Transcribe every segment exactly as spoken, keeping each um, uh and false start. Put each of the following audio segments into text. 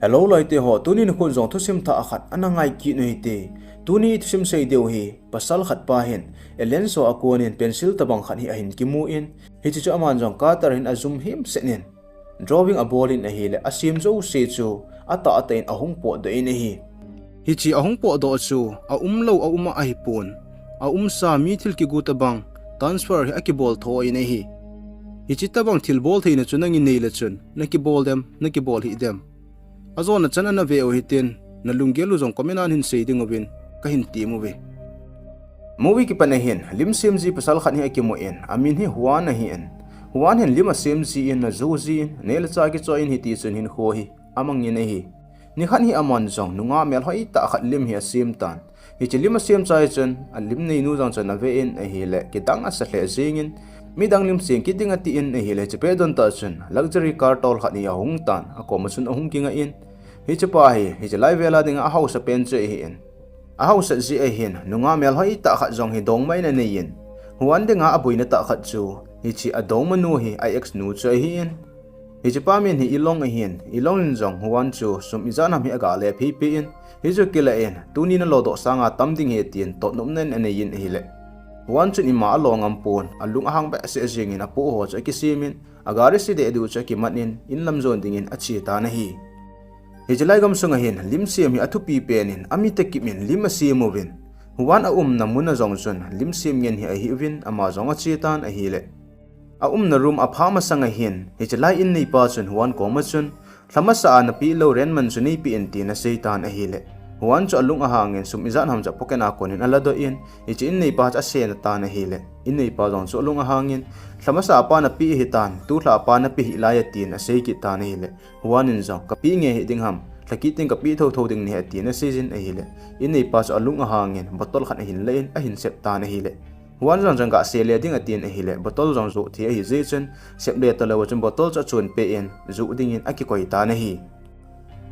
Hello loite ho, tuni nikho jong thusim thah khat ana ngai kit u hite. Tuni thusim sei diu hi, pasal khat pa hin, Ellen Saw a konin pencil tabang khat hi ahin kimu in, hiche chu aman jong cutter hin ajum himset in, drawing abol in ahile, asem jouse chu atah tah in ahung potdoh in ahi. Hiche ahung potdoh chu, aumlou aum a ahipon, aumsa mi thil kigu tabang, transfer hi akibol tho in ahi. Hiche tabang thil bol theina chu nangin nei le chun, nakibol dem, nakibol hih dem. Ajona chan ana ve u hitin, nalunggel u jong comment a nahin sei ding uvin, kahin tem uve. Movie kipat a hin, lim sem ji pasal khat hi akimu in, amin hi Huan ahin. Huan hin lim asem ji in, ajo ji in, neh le chah kichoi in hiti chun hinkho hi amang in ahi. Nikhat hi aman jong, nungah melhoi tah khat lim hi asem tan. Hiche lim asem chai chun, alim neinu jong chun ave in ahile, kidang asa lheh jeng in, midang lim sem kit ding ati in ahile, hiche pet don tah chun, luxury car tol khat hi ahung tan, akoma chun ahung kingai in. Hiche pa hi, hiche lai vel a dinga ahaosa pen chu ahi in. Ahaosa jeh ahin, nungah melhoi tah khat jong hi dongma in anei in. Huan dinga aboina tah khat chu, hiche adongmanu hi a ex nu chu ahi in. Hiche pa min hi Ilong ahin, Ilong in jong Huan chu sum ijat ham hi aga le phei phei in, hichu kila in, tuni nalodoh sanga tam ding ahi tin, totnopna in anei in ahile. Huan chun ima alo ngam pon, alung ahang behseh jeng in apoh ho chu akisem in, agari se deh duh chu akiman in, in lam jon dingin ache tan ahi. Hiche lai gamsung a hin, lim sem hi athupi pen in, amit akip in, lim asem uvin. Huan aumna mun a jong chun, lim sem ngen hi ahi uvin, ama jong ache tan ahile. Aumna room apha masang a hin, hiche lai in neipa chun Huan koma chun, lha masa a napeh lou rent man chu neipeh in tin asei tan ahile. Huan chu alung ahang in sum ijat ham chu pocket a konin aladoh in, hiche in neipa chu asei tan ahile. In neipa jong chu alung ahang in, lha masa a pa napeh ahitan, tulha a pa napeh hih lai a tin asei kit tan ahile. Huan in jong, kapeh nge hih ding ham, lha kit teng kapeh thotho ding nahi atin asei jin ahile. In neipa chu alung ahang in, bottle khat ahin la in, ahin sep tan ahile. Huan jong jong gah seh le ding atin ahile, bottle jong joh thei ahi jeh chun, sep le talou a chun bottle chu achun peh in, joh dingin akikoi tan ahi.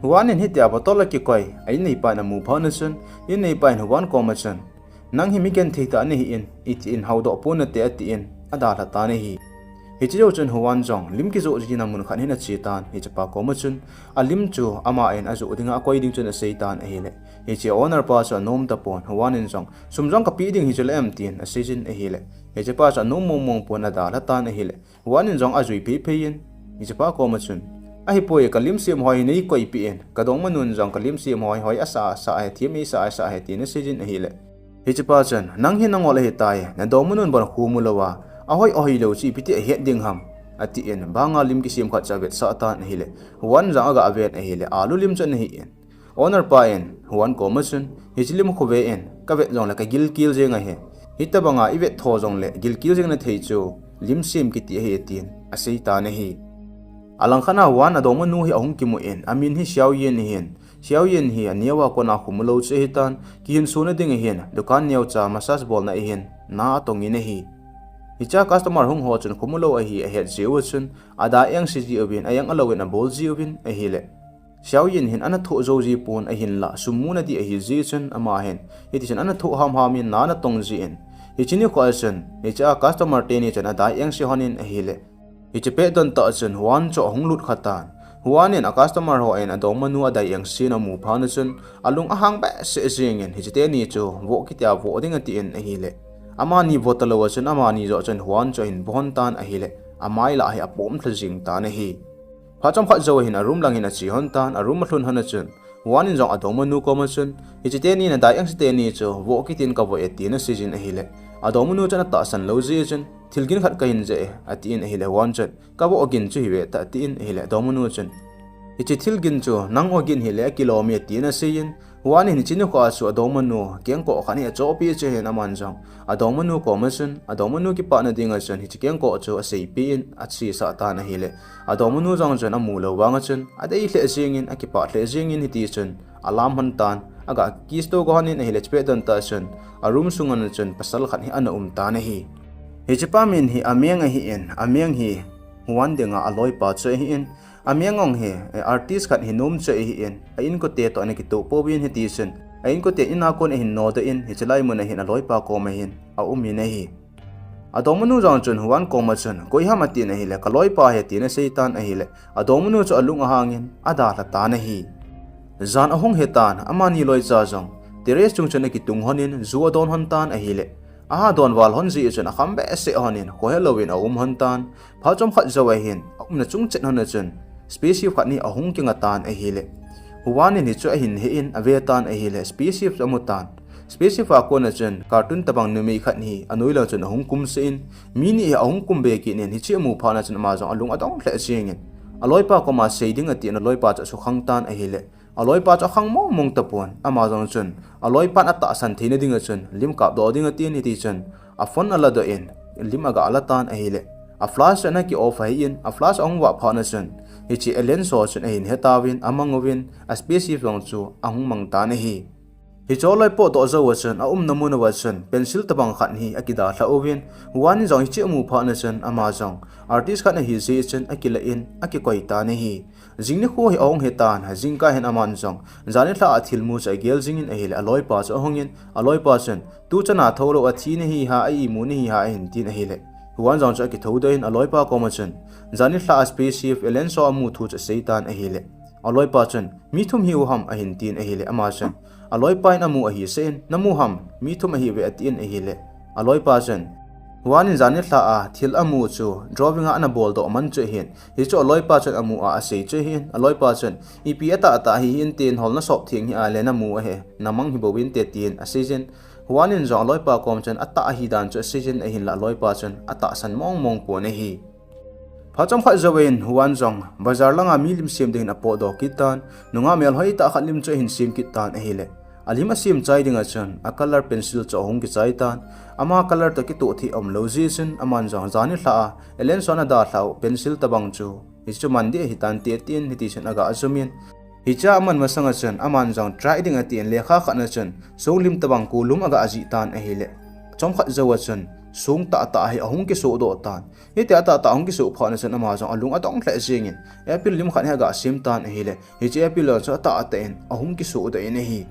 Huan in hitia bottle akikoi, a in neipa in amu phat na chun, in neipa in Huan koma chun, nang hi mi genthei tah nahi in, iti in haodoh pon nate ati in, adalha tan ahi. Hiche jou chun Huan jong, lim kijoh jina mun khat hin ache tan, hiche pa koma chun, alim chu ama in ajoh dinga akoi ding chun asei tan ahile. Hiche owner pa chu anom tapon, Huan in jong, sum jong kapeh ding hi chu le em tin asei jin ahile. Hiche pa chu anom mong mong pon adalha tan ahile. Huan in jong ajui phei phei in. Hiche pa koma chun. Ahipoi kalim sem hoi hi neikoipeh in. Kadongmanun jong kalim sem hoi hoi asa asa ahi, thim eisa asa ahi tin asei jin ahile. Hiche pa chun, nang hi nangol ahitai, nadongmanun bon khu mu lou a, ahoi ahoi lou chu ipi ti ahet ding ham, ati in, banga lim kisem khat chu avetsah tan ahile. Huan jong aga ven ahile, alu lim chu ana hi in. Owner pa in, Huan koma chun, hiche lim khu ve in, kavet jongle kagilkel jeng ahi. Hitabanga ivet tho jongle, gilkel jeng nathei chu, lim sem kiti ahi tin, asei tan ahi. Alangkhat a Huan adongmanu hi ahung kimu in, amin hi Xiao Yin ahin, Xiao Yin hi aneo a kona khu mu lou chu ahitan, kihinsona ding ahin, dukan neocha massage bolna ahin, na atong in ahi. Hichea customer hung ho chun khu mu lou ahi ahet jeh uva chun, ada engse ji uvin, a-eng alouvin abol ji uvin ahile. Xiao Yin hin ana thoh jou ji pon ahinlah, sum muna ding ahi jeh chun ama hin, hiti chun ana thoh ham ham in na ana tong ji in. Hiche nikho a chun, hichea customer teni chun ada engse hon in ahile. Hiche pet don tah chun Huan chu ahung lut kha tan. Huan in a customer ho in adongmanu adai engse na amu phat na chun, alung ahang behseh jeng in, hiche teni chu voh kiti a voh ding ati in ahile. Amani voh talou a chun amani joh chun Huan chu ahin voh hon tan ahile. Amai lah hi apom lha jeng tan ahi. Phat chomkhat jou hin a room lang hin ache hon tan, a room alhun hon a chun, Huan in jong adongmanu koma chun, hiche teni nadai engse teni chu voh kit in kavoh e tin asei jin ahile. Adongmanu chun atahsan lou jeh chun, thil gin khat kahin jeh e, ati in ahile Huan chun, kavoh gin chu hi ve tah ati in ahile adongmanu chun, hiche thil gin chu nang o gin hile akilom e tin asei in, Huan in hiche nikho a chu adongmanu kengkoh khat hi achohpeh cheh in aman jong, adongmanu koma chun, adongmanu kipana dinga chun hiche kengkoh chu aseipeh in achesah tan ahile. Adongmanu jong chun amu lou vanga chun, adei lheh jeng in, akipah lheh jeng in hiti chun, alam hon tan, aga kiss to go hon in ahile hiche pet don tah chun, a room sunga chun pasal khat hi ana um tan ahi. Hiche pa min hi Ameng ahi in, Ameng hi Huan dinga aloipa chu ahi in, Ameng jong hi, eh, artist khat hi nom chu ahi in, a inkote toh ana kitoh pouvin hiti chun, a inkote in a kon ahin nodoh in, hiche lai mun a hin aloipa koma hin aum in ahi. Adongmanu jong chun Huan koma chun, koi ham ati in ahile, kaloipa ahi tin asei tan ahile, adongmanu chu alung ahang in, adalha tan ahi. Jan ahung hitan, amani loicha jong terrace chung chun akitung lhonin, ju adon lhon tan ahileh, aha don val lhon jeh chun akham behseh lhonin, khohe louvin aum lhon tan. Phat chomkhat jou ahin, aumna chung chet lhon a chun spaceship khat hi ahung kinga tan ahileh, Huan in hichu ahin he in ave tan ahileh, spaceship chu amu tan. Spaceship a kona chun cartoon tabang numei khat hi anoi lang chun ahung kumsah in, mi ni hi ahung kum be kit in, hichu amu phat a chun ama jong alung adong lheh jengin, aloipa koma sei ding atin, aloipa chu asukhang tan ahileh, aloipa chu akhang mong mong tapon, ama jong chun aloipan atahsan theina dinga chun lim kapdoh ding atin, hiti chun aphone aladoh in, lim aga la tan ahileh, aflash chu ana ki off ahin, aflash ahung vah phat a chun hiche Ellen Shaw chun ahin he tauvin, amang uvin, aspaceship jong chu ahung mang tan ahi. Hichu aloi potdoh jou a chun, aumna mun uva chun pencil tabang khat hi akidalhah uvin, Huan in jong hichu amu phat a chun ama jong artist khat ahi jeh chun akilah in akikoi tan ahi. Jing nikho hi ahung hitan, jingkah hin aman jong janhi lhah a thilmu chu agel jingin ahileh, aloipa chu ahungin, aloipa chun, tuchan a thoulou athi nahi ham, a-imu nahi ham, ahin tin ahileh, Huan jong chu akithoudoh in aloipa koma chun janhi lhah a spaceship Ellen Shaw amu thu chu asei tan ahileh, aloipa chun, mi thum hiu ham, ahin tin ahileh, ama chun, aloipa in amu ahi seh in, namu ham, mi thum ahiuve, atin ahileh, aloipa chun, Huan in janhi lhah a thil amu chu drawing a ana boldoh man chu ahin, hichu aloipa chun amu a asei chu ahin, aloipa chun, ipi atahtah hihin tin, hol nasop theng hih a leh namu ahi, namang hibou vinte tin aseijin, Huan in jong aloipa kom chun atah ahidan chu aseijin ahinlah, aloipa chun atahsan mong mong pon ahi. Phat chomkhat jouvin Huan jong bazar langa mi lim sem dingin apotdoh kit tan, nungah melhoi tah khat lim chu ahin sem kit tan ahileh, alim asem chai dinga chun a color pencil chu ahung kichai tan, ama color toh kitoh thei umlou jeh chun aman jong janhi lhah a Ellen Shaw in adalhah u pencil tabang chu hichu man ding ahitan te tin, hiti chun aga jumin, hichea aman masanga chun aman jong try ding atin lekha khat a chun song lim tabang ko lum aga jih tan ahileh, chomkhat jou a chun song tahtah hi ahung kisohdoh tan. Hitia atahtah ahung kisoh phat a chun ama jong alung adong lheh jengin apple lim khat hi aga sem tan ahileh, hiche apple jong chu atahtah in ahung kisohdoh in ahi.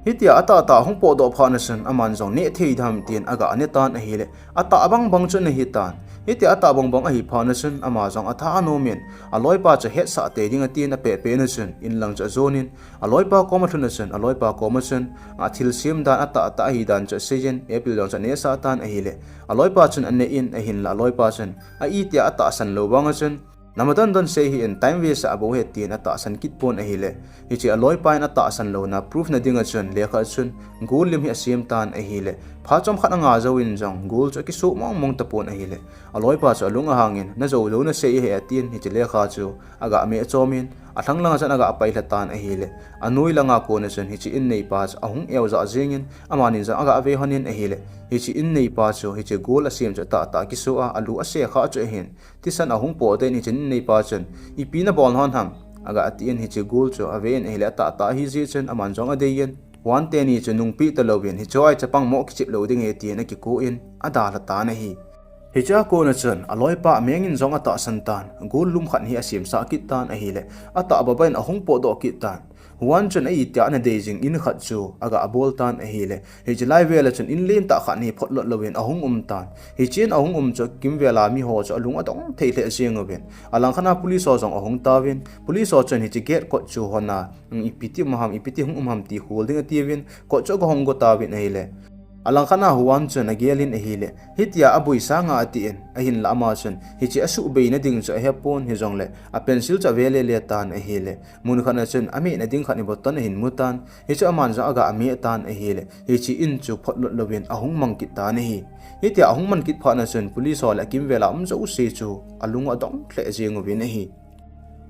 Hitia atahtah ahung potdoh phat a chun aman jong neh thei dem tin aga ne tan ahileh, atah bang bang chu ana hitan. Hitia atah bang bang ahi phat a chun ama jong atha anomin, aloipa chu hetsah tei ding atin apehpeh na chun inlang chu ajonin, aloipa koma alhun a chun aloipa koma chun athilsem dan atahtah ahidan chu aseijin, apple jong chu anesah tan ahileh, aloipa chun ane in ahinlah, aloipa chun a itia atahsan lou vanga chun, nama don don sei hih in, time waste a bou ahi tin atahsan kit pon ahileh, hiche aloipa in atahsan louna proof na dinga chun lekha a chun gold lim hi asem tan ahileh, phat chomkhat anga jouvin jong gold chu akisoh mong mong tapon ahileh, aloipa chu alung ahangin, najou jou nasei ahi, atin hiche lekha chu aga meh chomin, alhang langa chun aga pailha tan ahileh, anoi langa kona chun hiche in neipa chu ahung eojah jengin, amani jong aga ve lhonin ahileh, hiche in neipa chu hiche gold asem chu atahtah kisoh a alu asekha chu ahin, thisan ahung potdoh in, hiche in neipa chun, ipi nabol lhon ham, aga tin hiche gold chu aven ahileh, atahtah ahijeh chun aman jong adeiyin, Huan teni chu nungpeh talouvin, hichea chapang mo kichep lou ding ahi tin akikouin adalha tan ahi. Hichea kona chun aloipa mengin jong atahsan tan, gold lum khat hi asemsah kit tan ahileh, atah baba in ahung potdoh kit tan. Huan chun a itia ana dei jing in khat chu aga bol tan ahileh, hiche lai vela chun in lentah khat hi photlot louvin ahung um tan. Hiche in ahung um chu kimvela miho chu alung adong thei lheh jeng uvin, alangkhat a police ho jong ahung tauvin, police ho chun hiche gate kot chu hon a, ipiti um ham, ipiti hung um ham ti khol ding atiuvin, kot chu aga hong go tauvin ahileh, alangkhat a Huan chun agelin ahileh, hitia aboi sanga atin, ahinlah ama chun hiche asuhbeina ding chu ahepon, hijongleh a pencil chu ave lele tan ahileh, mun khat a chun amehna ding khat hi button ahin mu tan, hichu aman jong aga meh tan ahileh, hiche in chu photlot louvin ahung mang kit tan ahi. Hitia ahung mang kit phat a chun police ho leh akimvela um jouse chu alung adong lheh jeng uvin ahi.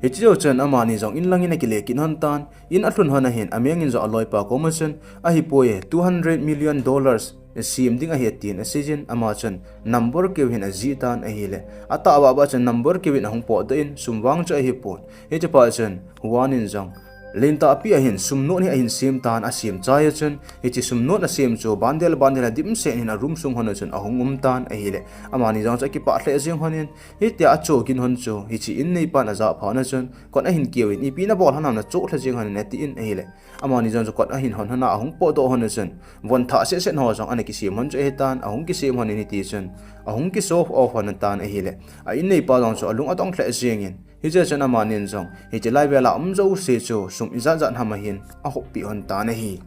Hiche jou chun amani jong inlangin akile kit lhon tan, in alhun lhon ahin, amengin jong aloipa koma chun, ahipoi, two hundred million dollars sem ding ahi tin aseijin, ama chun number keu hin ajih tan ahileh, atah baba chun number keu in ahung potdoh in, sum vang chu ahipon. Hiche phat chun Huan in jong, lentahpi ahin sum note hi ahin sem tan, asem chai a chun hiche sum note asem chu bandel bandel a dimset in a room sung lhon a chun ahung um tan ahileh, amani jong chu akipah lheh jeng lhonin, hitia acho gin lhon chu hiche in neipan ajah phat a chun kot ahin keuvin, ipi nabol lhon ham, nachoh lha jeng lhon in, atin ahileh, amani jong chu kot ahin hon lhon a, ahung potdoh lhon a chun von thah sehseh ho jong ana kisem lhon chu ahitan, ahung kisem lhonin hiti chun ahung kishow off lhon tan ahileh, a in neipa jong chu alung adong lheh jengin, Hiche chun amanin jong hiche lai vela um jouse chu sum ijat jat ham ahin ahoppi hon tan ahi.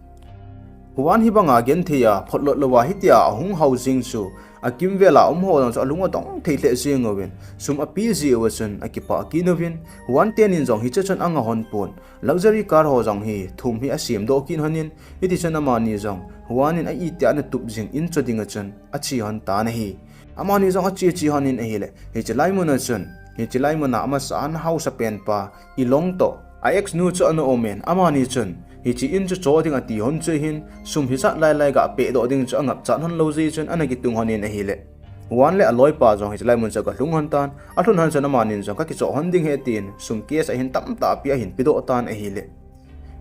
Huan hibanga genthei a photlot louva hitia ahung hao jing chu, akimvela um ho jong chu alung adong thei lheh jeng uvin, sum api jeh uva chun akipah kit uvin, Huan tenin jong hiche chun anga hon pon, luxury car ho jong hi thum hi asemdoh kit honin, hiti chun amani jong Huan in a itia ana tup jing in cho dinga chun ache hon tan ahi. Amani jong ache che honin ahile, hiche lai muna chun, hiche lai muna amasa ana haosa penpa Ilong toh a ex nu chu ana umin, amani chun hiche in chu cho ding ati hon chu hin, sum hijat lailai ga pehdoh ding chu angapchat hon lou jeh chun ana kitung honin ahile, Huan le aloipa jong hiche lai mun chu aga lhung hon tan, alhun hon chun amanin jong kakichoh hon ding ahi tin sum cash ahin tamtah pi ahin pedoh tan ahile,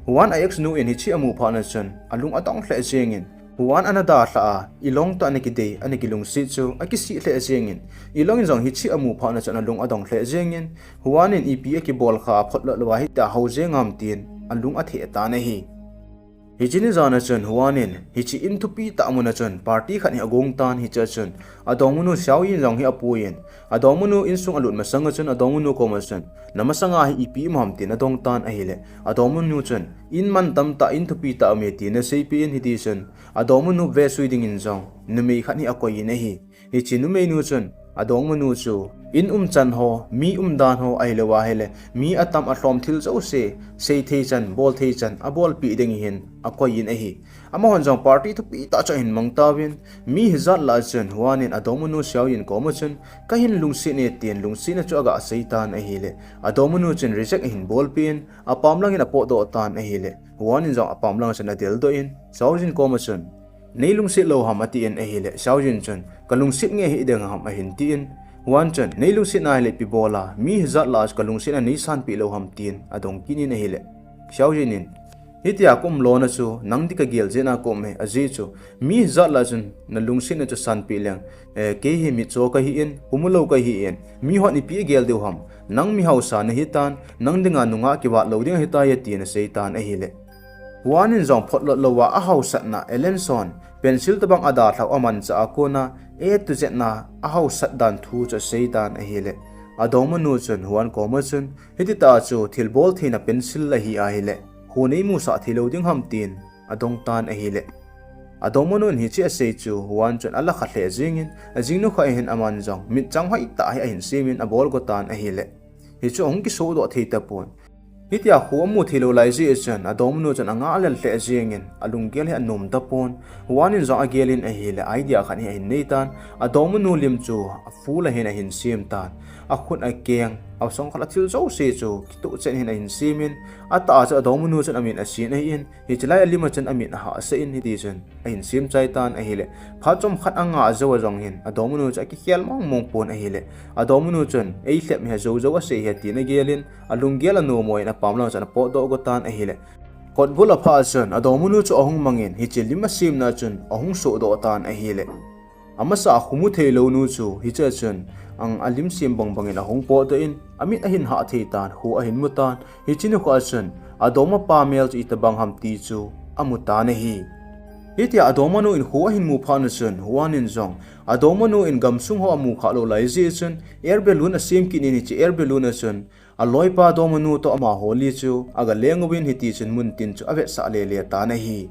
Huan a ex nu in hiche amu phatna chun alung adong lheh jengin, Huan ana dalhah a, Ilong toh ana kidei, ana kilungset chu akisih lheh jengin, Ilong in jong hiche amu phatna chun alung adong lheh jengin, Huan in ipi akibol kha photlot louva hitia hao jeng ham tin alung atheh tan ahi. Hiche ni jana chun Huan in hiche in thupi tah muna chun party khat hi agong tan, hichea chun adongmanu Xiaoyin jong hi apuiyin, adongmanu insung alut masanga chun adongmanu koma chun, namasanga hi ipi um ham tin adong tan ahile, adongmanu chun in man tamtah, in thupi tah aume tin aseipeh in, hiti chun adongmanu vesui dingin jong numei khat hi akoiyin ahi. Hiche numeinu chun adongmanu chu in umchan ho, mi umdan ho ahilouva ahile mi atam alhom thil jouse seithei chan, bolthei chan abolpeh ding hin akoiyin ahi. Amahon jong party thupi tah chu ahin mang tauvin, mi hijat lah chun Huan in adongmanu Xiaoyin koma chun, kahin lungset e tin lungsetna chu aga seitan ahile, adongmanu chun reject ahin bolpeh in, apam langin apotdoh tan ahile, Huan in jong apam langa chun adeldoh in, Xiaoyin koma chun, neilungset lou ham atin ahile, Xiaoyin chun, kalungset nge hiding ham ahin tin, Huan chun, neilungset nahile ipi bola, mi hijat lah chu kalungsetna neisanpeh lou ham tin adong kit in ahile, Xiaoyin in, hitia kaum lona chu nang ding kagel jeh a kaum e, ajeh chu mi hijat lah chun nalungsetna chu sanpeh leng, eh, kei hi mitcho kahin, pumulou kahin, mihon ipi agel diu ham, nang mi haosa nahitan, nang dinga nungah kivat lou ding ahitai atin aseitan ahile, Huan in jong photlot louva ahaosatna Alanson pencil tobang adalhah u amanchah a kona A to Z na ahaosat dan thu chu aseitan ahile, adongmanu chun Huan koma chun, hititah chu thilbol theina pencil ahi ahile, kho neimusah theilou ding ham tin adong tan ahile, adongmanu in hiche asei chu Huan chun alakha lheh jengin, ajing nikho hin aman jong mitchang hoitah hi ahin semin abol go tan ahile, hichu ahung kisohdoh thei tapon. Hitia kho amu theilou lai jeh chun adongmanu chun angah lel lheh jengin, alunggel hi anom tapon. Huan in jong agelin ahile, idea khat hi ahin neitan, adongmanu lim chu aphul ahin ahin sem tan, akhut akeng, asongkhol a thil jouse chu kitoh chen hin ahin semin, atah a chu adongmanu chun amin asin ahin, hiche lai alim a chun amin ahahsah in, hiti chun ahin sem chai tan ahile, phat chomkhat angah jou a jong hin adongmanu chu akikhel mongmong pon ahile, adongmanu chun, eilhep hi ajou jou asei hi atin agelin, alunggel anom in apam langa chun apotdoh go tan ahile, kotbul aphah chun adongmanu chu ahung mangin, hiche lim asemna chun ahung sohdoh tan ahile, amasa a kho mu theilou nu chu hichea chun ang alim sem bangbangin ahung potdoh in, amit ahin hah thei tan, kho ahin mu tan, hiche nikhoa chun adongmapa mel chu itobang ham ti chu amu tan ahi. Hitia adongmanu in kho ahin mu phatna chun Huan in jong adongmanu in gamsung ho amu khah lou lai jeh chun air balloon asem kit in, hiche air balloon a chun aloipa dongmanu toh amaho li chu aga leng uvin, hiti chun muntin chu avetsah lele tan ahi.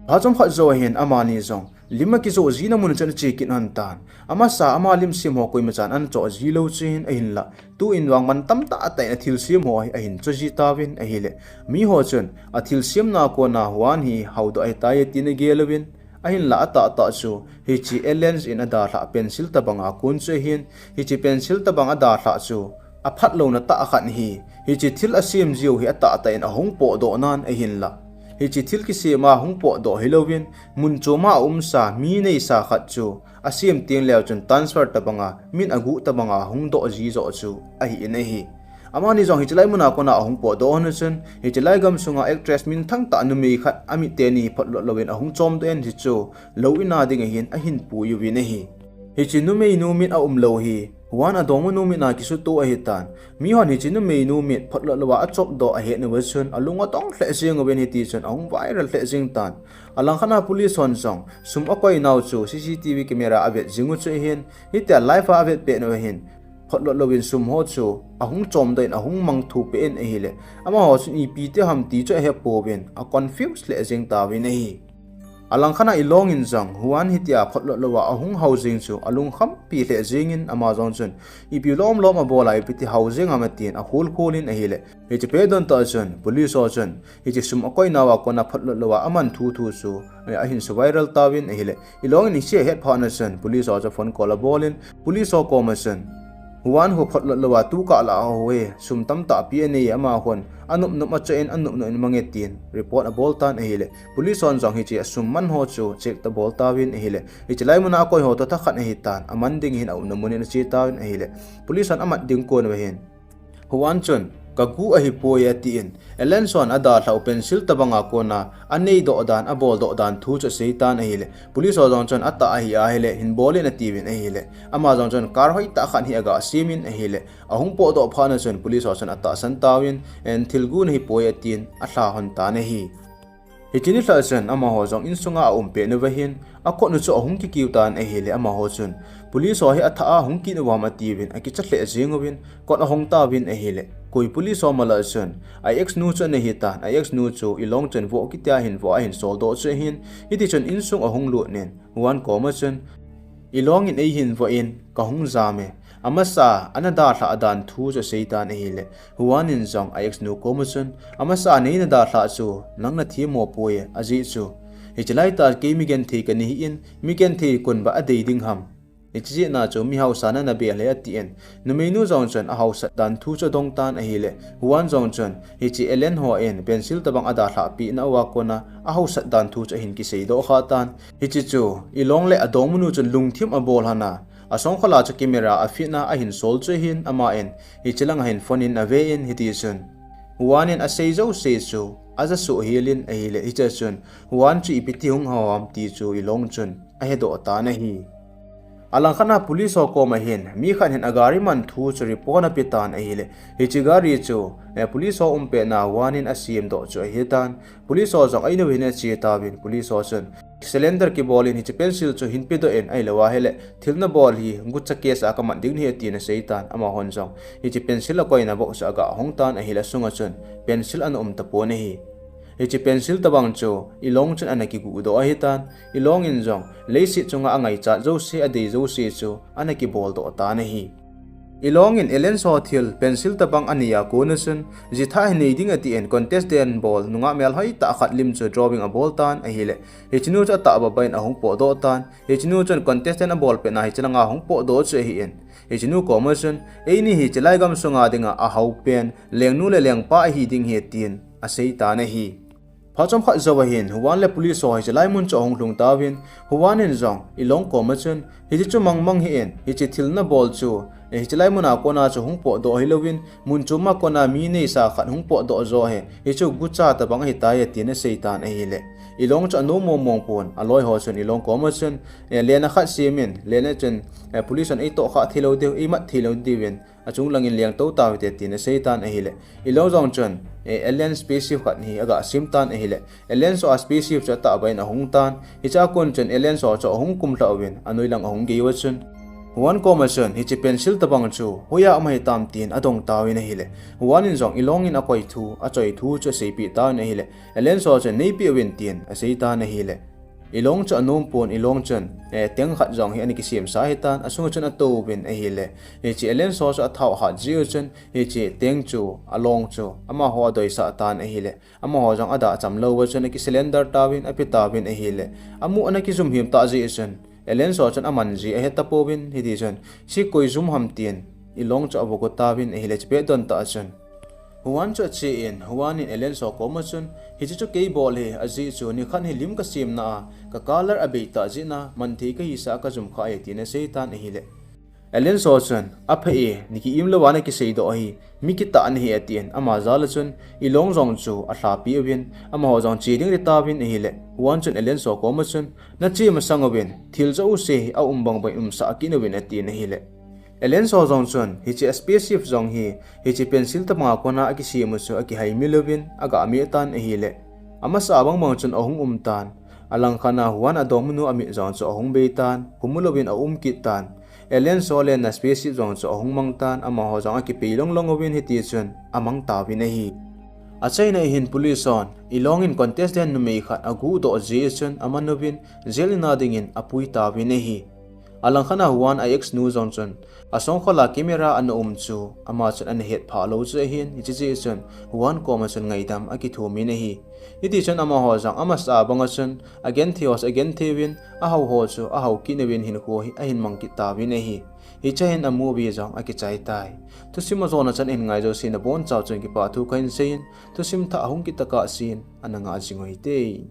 Phat chomkhat jou ahin amani jong lim akijoh jina mun chun ache kit hon tan. Amasa ama lim sem ho koimachan ana choh ji lou chu hin ahinlah, tuin vang man tamtah tah in athilsem ho hi ahin choh ji tauvin ahile, miho chun athilsemna kona Huan hi haodoh ahitai atin agel uvin, ahinlah atahtah chu hiche Alan in adalhah pencil tobanga kon chu ahin, hiche pencil tobang adalhah chu aphatlouna tah khat hi, hiche thil asem jiu hi atahtah in ahung potdoh nan ahinlah, hiche thil kisema hung potdoh hilouvin, mun choma aumsa, mi neisa khat chu asem teng leu chun transfer tobanga, min aguh tobanga hung doh ji joh chu ahin ahi. Amani jong hiche lai muna kona ahung potdoh hon chun, hiche lai gamsunga actress minthang tah numei khat amit teni photlot louvin ahung chomdoh in, hichu lou in a dinga hin ahin pui uvin ahi. Hiche numeinu mit aumlou hi Huan adongmanu mit a kisutoh ahitan. Mihon hiche numeinu mit photlot louva achopdoh ahet nauva chun alung adong lheh jeng uvin, hiti chun ahung viral lheh jeng tan. Alangkhat a police hon jong sum akoi nau chu C C T V camera avet jing u chu ahin, hitia live a avet pet nauva hin photlot louvin sum ho chu ahung chomdoh in ahung mangthu peh in ahile, amaho chun ipi ti ham ti chu ahepouvin a confuse lheh jeng tauvin ahi. Alangkhat a Ilong in jong Huan hitia photlot louva ahung hao jeng chu alungkhampi lheh jengin ama jong chun ipi lom lom abol a ipi ti hao jeng ham atin akhol khol in ahile, hiche pet don tah chun police ho chun hiche sum akoinauva kona photlot louva aman thu thu chu ahin su viral tauvin ahile, Ilong in hiche ahet phat na chun police ho chu phone call abol in police ho koma chun Huan ho photlot louva tukah lah a ho hi sum tamtah pi anei, amahon anop nop a achoh in anop nop in amang e tin report abol tan ahile, police hon jong hiche asum man ho chu check ta bol tauvin ahile, hiche lai muna akoi ho toh thakhat ahitan, aman ding hin aumna mun in ache tauvin ahile, police hon amat ding kon uva hin Huan chun, "Kagu ahipoi," atin, Alan son adalhah u pencil tabanga kona anei doh dan, abol doh dan thu chu asei tan ahile, police ho jong chun atah ahi ahile hin bol in atiuvin ahile, ama jong chun car hoitah khat hi aga sem in ahile, ahung potdoh phat na chun police ho chun atahsan tauvin, "En thil gu nahipoi," atin alha lhon tan ahi. Hiche nilhah chun amaho jong insunga aum pet nauva hin, akhut nu chu ahung kikiu tan ahile amaho chun, "Police ho hi athah a hung kit uvam," atiuvin akicha lheh jeng uvin, kot ahong tauvin ahile, koi police ho malah chun, a ex nu chu ana hitan, a ex nu chu Ilong chun voh kitia hin voh a ahin soldoh chu ahin, hiti chun insung ahung lut in, Huan koma chun, "Ilong in eihin voh in, kahung jam e. Amasa ana dalhah dan thu chu asei tan ahile, Huan in jong a ex nu koma chun, amasa neina dalhah chu nang nathemmo poi, ajeh chu hiche laitah kei migenthei kana hi in, migenthei konba adei ding ham. Hiche jeh a chu mi hausa nana bel e," atin, numeinu jong chun ahausat dan thu chu adong tan ahile, Huan jong chun, "Hiche Alan hon pencil tabang adalhah peh nauva kona ahausat dan thu chu ahin kiseidoh kha tan. Hiche chu Ilong le adongmanu chun lungthim abol lhon a, asongkhol a chu camera afit a ahin sol chu ahin, aman hiche langa hin phone in ave in, hiti chun Huan in asei jouse chu aja soh hel in ahile, hiche chun Huan chu ipi ti hung hao ham ti chu Ilong chun ahedoh tan ahi." Alangkhat a police ho koma hin mi khat hin agari man thu chu report ape tan ahile, hiche gari chu, eh, police ho um pet na Huan in asemdoh chu ahitan, police ho jong a in uva hin ache tauvin, police ho chun, "Cylinder kibol in hiche pencil chu hin pedoh in, ahilou ahile thil nabol hi gucha case a kaman ding nahi," atin asei tan, amahon jong hiche pencil akoina box chu aga hong tan ahile, asunga chun pencil ana um tapon ahi. Hiche pencil tabang chu Ilong chun ana kigudoh ahitan, Ilong in jong leiset chunga angaichat jouse, adei jouse chu ana kiboldoh tan ahi. Ilong in Alan son thil pencil tabang anei a kona chun, jitha hi nei ding atin, contestant bol nungah melhoi tah khat lim chu drawing abol tan ahile, hiche nu chu atahbaba in ahung potdoh tan, hiche nu chun contestant abol pet na hiche langa hung potdoh chu ahin, hiche nu koma chun, "Eini hi hiche lai gamsunga dinga ahao pen lengnu le lengpa ahi ding ahi," tin asei tan ahi. Phat chomkhat jouva hin Huan le police ho hiche lai mun chu ahung lhung tauvin, Huan in jong Ilong koma chun, "Hiche chu mangmang hih in, hiche thil nabol chu, eh, hiche lai muna kona chu hung potdoh hilouvin, mun choma kona mi neisa khat hung potdoh jo ahi, hichu gucha tabang ahitai," atin asei tan ahile, Ilong chu anom mong mong pon, aloi ho chun Ilong koma chun, eh, lena khat sem in, lena chun, eh, police hon eitoh khah theilou diu, eimat theilou diuvin, achung langin lengtou tauvin te tin asei tan ahile, Ilong jong chun, eh, alien spaceship khat hi aga sem tan ahile, Alan son a spaceship chu atahbeh in ahung tan, hichea kon chun Alan son chu ahung kumlhah uvin, anoi lang ahung gei uva chun, Huan koma chun, "Hiche pencil tabang chu hoiya um ahitam?" tin adong tauvin ahile, Huan in jong Ilong in akoi thu, achoi thu chu aseipeh tauvin ahile, Alan son chun, "Neipeh uvin," tin asei tan ahile, Ilong chu anom pon, Ilong chun, eh, tank khat jong hi ana kisemsa ahitan, asunga chun atouvin ahile, hiche Alan son chu athao hat jeh u chun, hiche tank chu along chu amaho adoisah tan ahile, amaho jong adah cham louva chun akisurrender tauvin, ape tauvin ahile, amu ana kijum him tah jeh chun, Alan son chun aman ji ahe tapouvin, hiti chun, "Hiche koi jum ham?" tin Ilong chu avoh tauvin ahile, hiche pet don tah chun, Huan chu achen, Huan in Alan son koma chun, "Hiche chu kei bol ahi, ajeh chu nikhat hi lim kasemna a, ka color abei tah jeh a, manthei kahisah a kajum kha ahi," tin asei tan ahile, Alan son chun, "Apha e, naki-im louva nakiseidoh ahi, mi kitah nahi," atin, ama jal a chun, Ilong jong chu alhapi uvin, amaho jong che ding ati tauvin ahile, Huan chun Alan son koma chun, "Nache masang uvin, thil jouse hi aum bang bang in umsah kit uvin," atin ahile, Alan son jong chun, hiche a spaceship jong hi, hiche pencil tabanga kona akisem u chu akihaimil uvin, aga meh tan ahile, amasa bang bang chun ahung um tan, alangkhat a Huan adongmanu amit jong chu ahung bei tan, khumul louvin aum kit tan. Alien Soul in a spaceship jong chu ahung mang tan, amaho jong akipei long long uvin hiti chun amang tauvin ahi. Achaina a hin police hon, ilong in contestant numei khat aguh doh jeh chun aman uvin jail in a dingin apui tauvin ahi. Alangkhat a Huan a ex nu jong chun, asongkhol a camera ana um chu, ama chun ana het phah lou chu ahin, hiche jeh chun Huan koma chun ngaidam akithum in ahi. Hiti chun amaho jong amasa banga chun, agenthei ho chu agenthei uvin, ahao ho chu ahao kit uvin hinkho hi ahin mang kit tauvin ahi. Hiche hin a movie jong akichai tai. Thusim ajona chan in ngai jouse nabonchauva chun kipa thu kahin seiyin, thusim thah ahung kit tokah sen ana ngah jing uvin te.